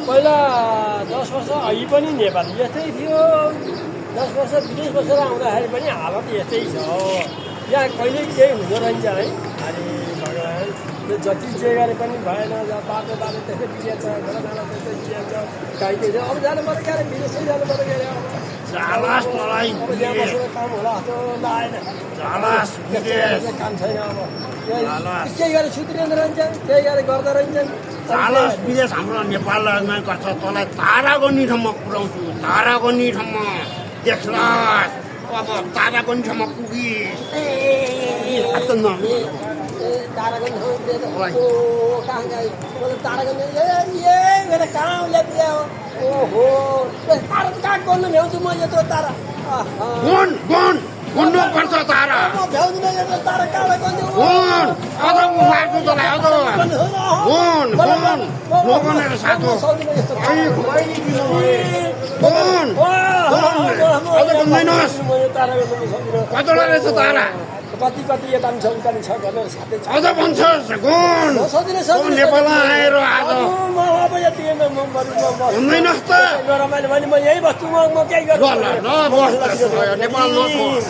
पहिला 10 वर्ष अघि पनि नेपाल यस्तै थियो 10 वर्ष 20 वर्ष आउँदाखेरि पनि हालत यस्तै छ यहाँ कहिले केही हुँदो रहेछ है अरे भगवान् यो जति जे गरे पनि भएन बाटो त्यस्तै बिग्रिन्छ घर जान त्यस्तै बिग्रिन्छ गाई के अब जानु पर्यो क्यारे विदेशै जानु पर्यो क्यारे अब त्यहाँ बसेर काम होला जस्तो लागेन काम छैन अब केही गरेर सुत्रिँदो रहन्छ केही गरेर गर्दो रहन्छन् विदेश हाम्रो नेपालमा गर्छ तँलाई तारागनी ठाउँमा पुऱ्याउँछु तारागनी ठाउँमा देख्ला अब तारागनी ठाउँमा पुगिस् तारागञ्ज कहाँ गए तारागञ्ज मेरा कहाँ ल्याइदिया ओहो तारा कहाँ गर्नु भ्याउँछु म यत्रो तारा गर्नुपर्छ तारा भ्याउँदिनँ यत्रो तारा कहाँबाट गर्नु अझ उफार्छु तँलाई अझ नगनेर साथो अझ भन्दैनस् कतिवटा रहेछ तारा कति कति यता पनि छ उता पनि छ भनेर साथै छ अझ भन्छस् नेपालमा आएर आज भन्दैनस् त रमाइलो भने म यही बस्छु म केही गर्छु नेपाल नछोड